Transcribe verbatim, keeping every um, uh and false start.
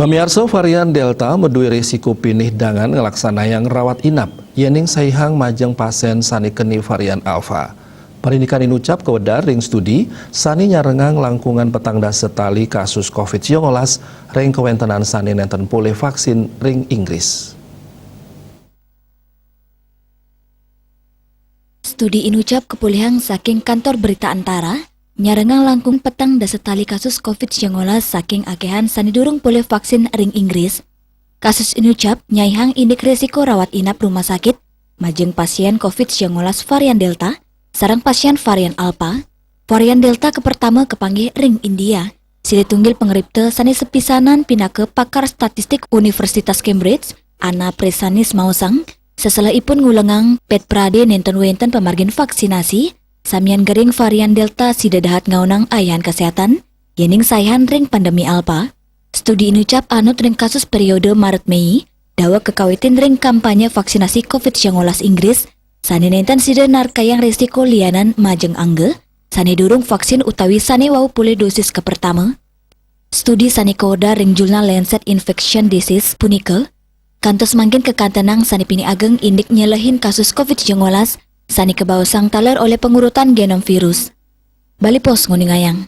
Pamiarsa, varian Delta medui risiko pinih dangan nglaksanayang rawat inap, yéning saihang majeng pasién sané keni varian Alpha. Parindikan inucap kawedar ring studi sané nyarengang langkungan petang dasa tali kasus covid siangolas ring kawéntenan sané nénten polih vaksin ring Inggris. Studi inucap kapolihang saking Kantor Berita Antara, nyarengang langkung petang dasa tali kasus covid siangolas saking akéhan sané durung polih vaksin ring Inggris. Kasus inucap nyaihang indik risiko rawat inap rumah sakit, majeng pasién covid siangolas varian Delta, sareng pasién varian Alpha. Varian Delta kapertama kapanggih ring India. Sida tunggil pangripta sané sapisanan pinaka pakar statistik Universitas Cambridge, Anna Presanis maosang, saselehipun ngulengang pét pradé nénten wénten pamargin vaksinasi, samian gering varian Delta sida dahat ngaonang ayahan kaséhatan, yéning saihang ring pandemi Alpha. Studi inucap anut ring kasus période Maret Méi, daweg kakawitin ring kampanye vaksinasi covid siangolas Inggris, sané nénten sida narkayang risiko lianan majeng angga sané durung vaksin utawi sané wau polih dosis kapertama. Studi sané kawedar ring jurnal Lancet Infection Disease punika kantos mangkin kakantenang sané pinih ageng indik nyelehin kasus covid siangolas sané kabaosang taler olih pangurutan genom virus. Bali Post nguningayang.